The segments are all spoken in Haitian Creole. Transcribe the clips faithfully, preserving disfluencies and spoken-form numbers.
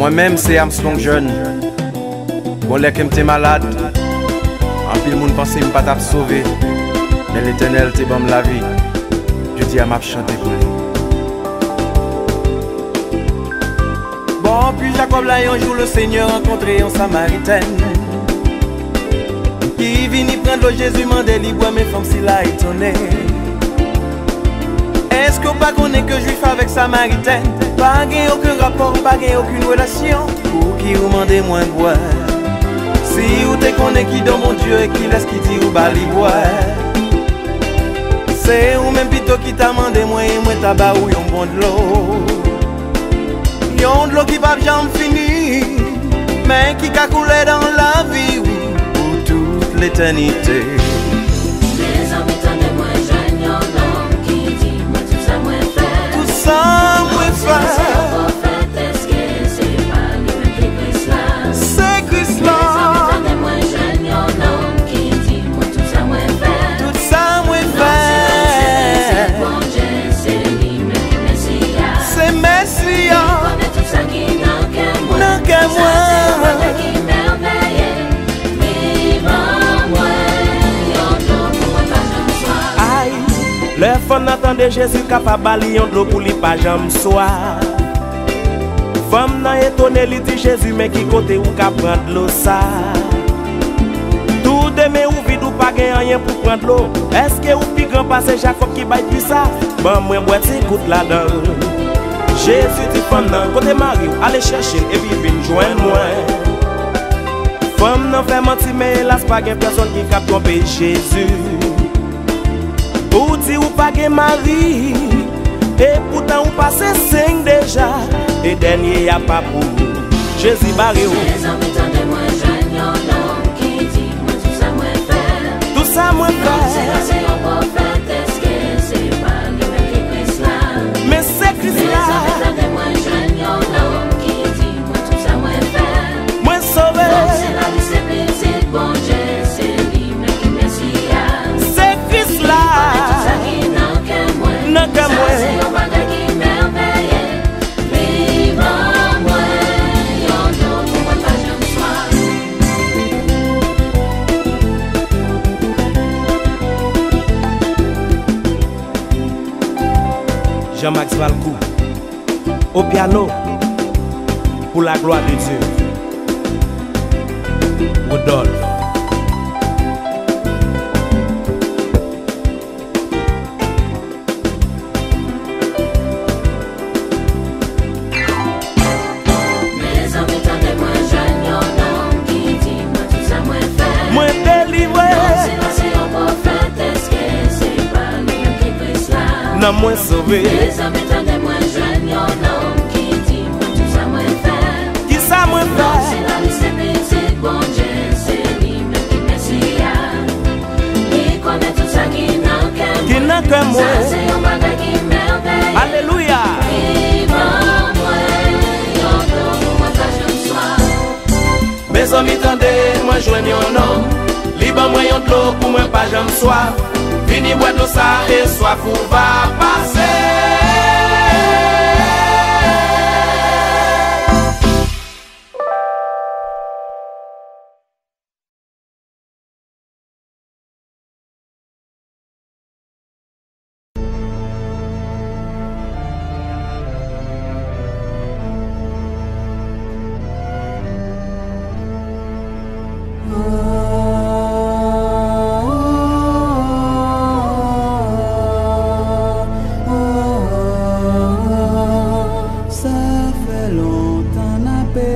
Mwen menm se Armstrong Jeune. Gon lè ke m te malad, anpil moun panse m pa t ap sove, men Letènèl te ban m lavi. Jodi a, m ap chante pou li. Bon, pi Jakòb la, yon jou, le Seigneur rankontre yon Samaritèn ki vini pran dlo, Jezi mande li bwè, men fanm sila etone. Èske w pa konnen ke Jwif avèk Samaritèn pa gen okenn rapò, pa gen okenn relasyon? Pouki ou mande mwen bwè? Si ou te konnen ki don Bondye e kilès ki di ou ba li bwè, se ou menm pito ki ta mande mwen e mwen ta ba ou yon bon dlo. Yon dlo ki p ap janm fini, men ki ka koule nan lavi w pou tout letènite. Mezanmi, tande mwen jwenn yon nonm ki di mwen tout sa mwen fè. Tout sa mwen fè. Mwen se yon pwofèt, èske se pa li menm ki Kris la? Se Kris la. Mezanmi, tande mwen jwenn yon nonm ki di mwen tout sa mwen fè. Tout sa mwen fè. Non, se la, se Kris Bondye, se li menm ki Mesi a. Se Mesi a. Li konnen tout sa ki nan kè mwen. Nan kè mwen. Sa se yon bagay ki mèveye. Li ban mwen yon dlo pou mwen pa janm swaf. Ay, lè fanm nan tande Jezi kapab ba li yon dlo pou li pa janm swaf, fanm nan etone, li di Jezi, men ki kote ou ka pran dlo sa? Tou de men ou vid, ou pa gen anyen pou pran dlo. Èske ou pi gran pase Jakòb ki bay pi sa? Ban mwen bwè ti gout ladan l. Jezi di fanm nan, kote mari w? Ale chèche l epi vin jwenn mwen. Fanm nan fè manti, men elas, pa gen pèsonn ki kab twonpe Jezi. Ou di ou pa gen mari, e poutan ou pase senk deja, e dènye a pa pou ou. Jezi bare w. Mezanmi, tande mwen jwenn yon nonm ki di mwen tout sa mwen fè. Tout sa mwen fè. Non, se la, se yon pwofèt, èske se pa li menm ki Kris la? Men se Kris la. Mezanmi, tande mwen jwenn yon nonm ki di mwen tout sa mwen fè. Mwen sove. Bon, se la, li se pitit Bondye, se li menm ki Mesi a. Se Kris la. Li konnen tout sa ki nan kè mwen. Nan kè mwen. Sa se yon bagay ki mèveye. Li ban mwen yon dlo pou mwen pa janm swaf. Jean-Max Valcourt, au piano, pour la gloire de Dieu. Rodolphe. Mezanmi, tande mwen jwenn yon nonm ki di mwen tout sa mwen fè. Mwen delivre. Bon, si mwen se yon pwofèt, èske se pa li menm ki Kris la? Nan mwen sove. Mezanmi, tande mwen jwenn yon nonm ki di mwen tout sa mwen fè. Ki sa mwen fè? Bon, si la, li se pitit Bondye, se li menm ki Mesi a. Li konnen tout sa ki nan kè mwen. Ki nan kè mwen. Sa se yon bagay ki mèveye. Alelouya. Li ban mwen yon dlo pou mwen pa janm swaf. Mezanmi, tande, mwen jwenn yon nonm. Li ban mwen yon dlo pou mwen pa janm swaf. Vini bwè dlo sa e swaf ou va pase. Sa fè lontan n ape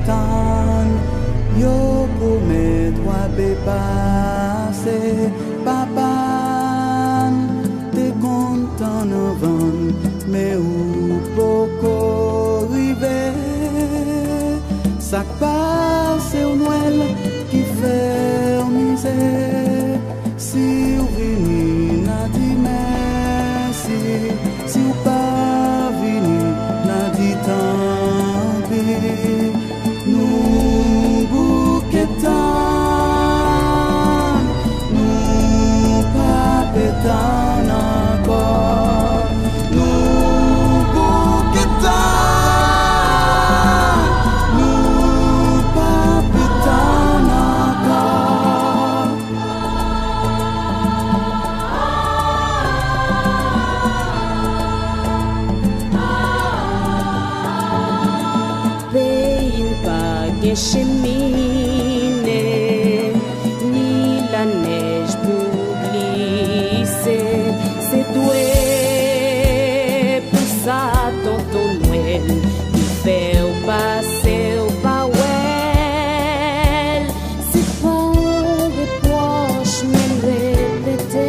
tann, yo pwomèt w ape pase, papa n te konn tann anvan n, men ou poko rive. Sa k pase w Nwèl ki fè w mize? Si w vini, n a di mèsi. Si w pa vini, n a di tanpi. Nou bouke tann, nou pa pe tann ankò. Nou bouke tann. Chemine, ni lanèj pou glise, se dwe pou sa tonton Nwèl li fè w pase w pa wè l. Se pa yon repwòch, men repete,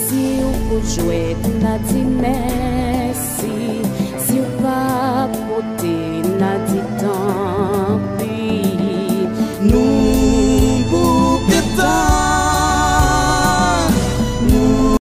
si w pou jwèt n a di mèsi, si w pa pote n a di tan